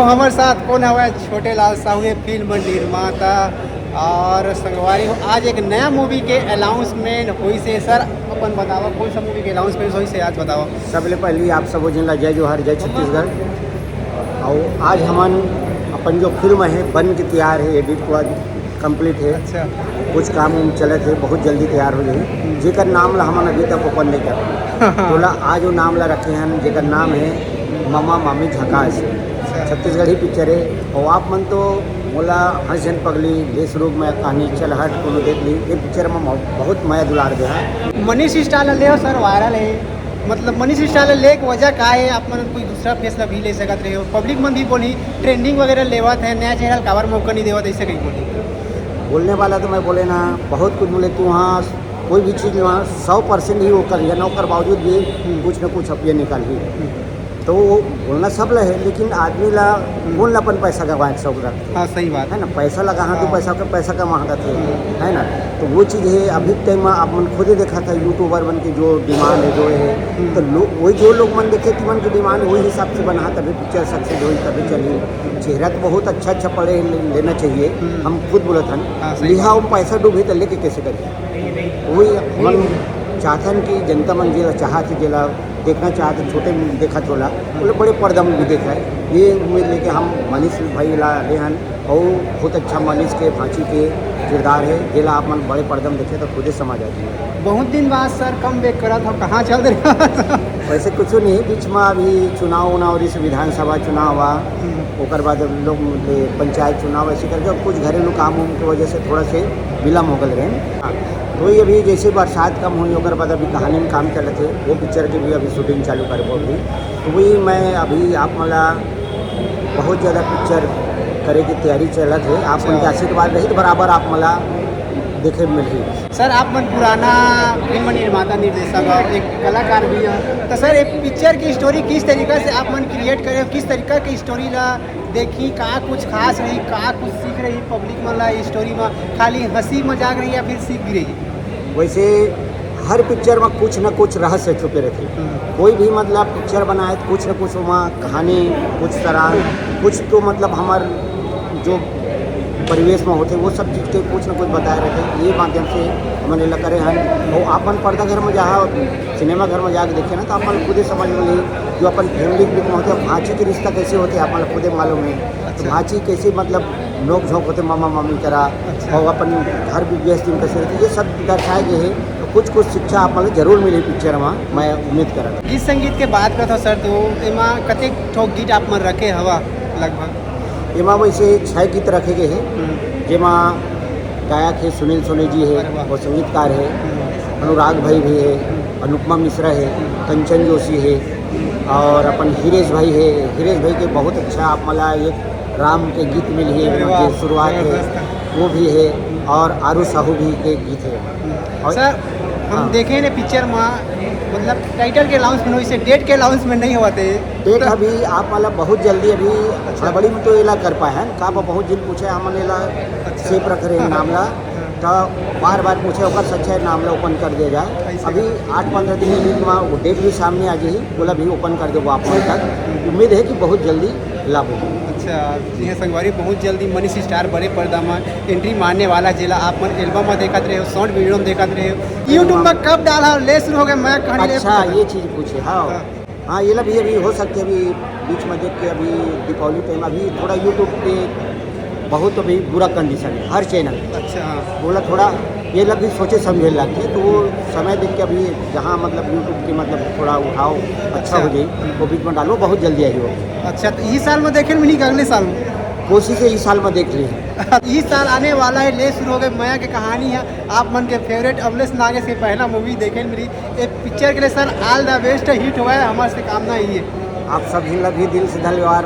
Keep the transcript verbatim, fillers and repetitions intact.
तो हमर साथ कौन हवय? छोटे लाल साहू, ये फिल्म निर्माता और संगवारी हो। आज एक नया मूवी के अनाउंसमेंट होइस हे। सर, अपन बतावा, कौन सा मूवी के अनाउंसमेंट होइस हे, आज बतावा। सबले पहली आप सबो झन ला जय जोहार, जय छत्तीसगढ़। और आज हमन अपन जो फिल्म है बन के तैयार है, एडिट हुआ, कंप्लीट है। अच्छा। कुछ काम उम चलत है, बहुत जल्दी तैयार हो जाही। जेकर नाम ला हमन अभी तक ओपन नहीं कर पाए। तोला आज वो नाम ला रखे हैं, जेकर नाम है ममा मामी झकास। अच्छा। छत्तीसगढ़ी पिक्चर है। और आप मन तो मोला हंस झन पगली, देश रोग में कहानी, चल हट कोनो देख ली, ये पिक्चर में बहुत मया दुलार दे है। मनीष स्टार ला लेव सर, वायरल है, मतलब मनीष स्टार ला लेके वजह का है? आप मन कोई दूसरा फेस ला भी ले सकत रहे हो, पब्लिक मन भी बोली ट्रेंडिंग वगैरह लेवत है, नया चेहरा ला काबर मौका नहीं देवत, ऐसे कहीं बोली। बोलने वाला तो मैं बोले ना, बहुत कुछ बोले, तू वहाँ कोई भी चीज़ वहाँ सौ परसेंट ही वो कर लिया ना, ओकर बावजूद भी हम्म। कुछ ना कुछ अपियर निकाल ही। हम्म। तो वो बोलना सब ला है, लेकिन आदमी ला हम्म। कौन ला अपन पैसा गवाए के शौक रखते? हाँ, सही बात है। ना, पैसा लगा हाँ, तो हाँ। पैसा का, पैसा कमा थे, हम्म। है ना? तो वो चीज़ है। अभी टाइम में आप मन खुदे देखा था, यूट्यूबर बन के जो डिमांड है, जो है, हम्म। तो लोग वही, जो लोग मन देखे कि मन की डिमांड वही हिसाब से बना, तभी पिक्चर सक्सेस होई, तभी चली। चेहरा तो बहुत अच्छा अच्छा पड़े, ले-, लेना चाहिए। हम्म। हम खुद बोलत हन, हाँ, सही लिहा बात। हम पैसा डूबे तो लेके कैसे करिए? वही मन चाहथन कि जनता मन जेला चाहत हे, जेला देखना चाहत हे, छोटे में देखत होला, बोले बड़े पर्दा में भी देखा है। ये उम्मीद लेके हम मनीष भाई ला ले हन, और बहुत अच्छा मनीष के भांची के किरदार है, जेला आप मन बड़े पर्दा में देखे तो खुदे समझ आ जाए। बहुत दिन बाद सर कमबैक करत हो, कहाँ चल रहे हो? वैसे कुछ नहीं, बीच में अभी चुनाव उनाव, इस विधानसभा चुनाव हुआ, हम्म। ओकर बाद अब लोग के पंचायत चुनाव, ऐसे करके कुछ घरेलू काम उम के वजह से थोड़ा से विलम्ब हो गल रहे। हाँ, तो ये अभी जैसे बरसात कम हुई, ओकर बाद अभी कहानी में काम चलत है, वो पिक्चर की भी अभी शूटिंग चालू करबो अभी। तो वही मैं अभी आप मला बहुत ज़्यादा पिक्चर करे की तैयारी चलत है। आप मन के अच्छा। आशीर्वाद रही तो बराबर आप मला देखे मिलही। सर, आप मन पुराना फिल्म निर्माता, निर्देशक और एक कलाकार भी हैं, तो सर, एक पिक्चर की स्टोरी किस तरीका से आप मन क्रिएट करे हो, किस तरीका की स्टोरी ला देखी, का कुछ खास रही, का कुछ सीख रही पब्लिक मन ला स्टोरी में, खाली हंसी मजाक रही या फिर सीख भी रही? वैसे हर पिक्चर में कुछ ना कुछ रहस्य छुपे रहते। हम्म। कोई भी मतलब पिक्चर बनाए तो कुछ ना कुछ वहाँ कहानी, कुछ सारांश, कुछ तो मतलब हमार जो परिवेश में होते, वो सब चीज़ के कुछ ना कुछ बताए रहते। ये माध्यम से हमन एला करे हन। और अपन पर्दा घर में जहाँ सिनेमा घर में जाके देखे ना, तो अपन खुदे समझ में नहीं जो अपन फैमिली के बीच में होते, भांची के रिश्ता कैसे होते, अपन खुदे मालूम है। तो अच्छा। भांची कैसे मतलब नोक झोंक होते मामा मामी करा, अच्छा। और अपन घर भी व्यस्त दिन कैसे रहते, ये सब दर्शाए गए हैं। तो कुछ कुछ शिक्षा आप मतलब जरूर मिले पिक्चर में, मैं उम्मीद करा। गीत संगीत के बात करत हो सर, तो एमा कतेक ठोक गीत आप मन रखे हवा लगभग? एमा वैसे छह गीत रखे गए हैं, हम्म। जेमा गायक है सुनील सोनी जी है, अरे वाह। वो संगीतकार है, हम्म। अनुराग भाई भी है, हम्म। अनुपमा मिश्रा है, हम्म। कंचन जोशी है, हम्म। और अपन हिरेश भाई है। हिरेश भाई के बहुत अच्छा आप मला एक राम के गीत मिली है, अरे वाह, जो शुरुआत है, जबरदस्त। वो भी है, और आरू साहू भी के गीत है। हम्म। और सर, हम हाँ। देखे ने पिक्चर में, मतलब टाइटल के अनाउंसमेंट हो, इसे डेट के अनाउंसमेंट नहीं होते। डेट तो अभी आप वाला बहुत जल्दी, अभी अच्छा। हड़बड़ी में तो एला कर पाए हैं, का बहुत जिन पूछे हमन एला अच्छा। सेफ रख रहे हैं नाम ला, हाँ। तो बार बार पूछे, ओकर सच्चा नाम ला ओपन कर दिया जाए। ऐसे। अभी आठ पंद्रह दिन के बीच में वो डेट भी सामने आ जाही, बोला भी ओपन कर देबो आप मन तक। उम्मीद है कि बहुत जल्दी लाबो। अच्छा, जी हाँ संगवारी, बहुत जल्दी मनीष स्टार बड़े पर्दा में एंट्री मारने वाला, जेला आप मन एल्बम में देखत रहे हो, शॉर्ट वीडियो में देखत रहे हो, YouTube में कब डाला, ले शुरू हो गए, मैं कहानी ले अच्छा, पूछा था। ये चीज़ पूछे, हाँ। हाँ। हाँ, ये ला भी अभी हो सकते, अभी बीच में देख के अभी दीपावली टाइम अभी थोड़ा YouTube पे बहुत अभी बुरा कंडीशन है हर चैनल। अच्छा, हाँ। बोला थोड़ा ये ला भी सोचे समझे लगते हैं, तो वो समय देख के अभी जहाँ मतलब YouTube के मतलब थोड़ा उठाओ, अच्छा अच्छा। हो जाए, वो बीच में डालो, बहुत जल्दी आई हो। अच्छा, तो इस साल में देखे मिली कि अगले साल में? कोशिश है इस साल में देख ली। इस साल आने वाला है, ले शुरू हो गए मया के कहानी है, आप मन के फेवरेट अमलेश नागेश के पहला मूवी देखे मिली। ये पिक्चर के लिए sir all the best, hit हुआ है, हमारे से कामना ही है। आप सब जिन ला भी दिल से धन्यवाद।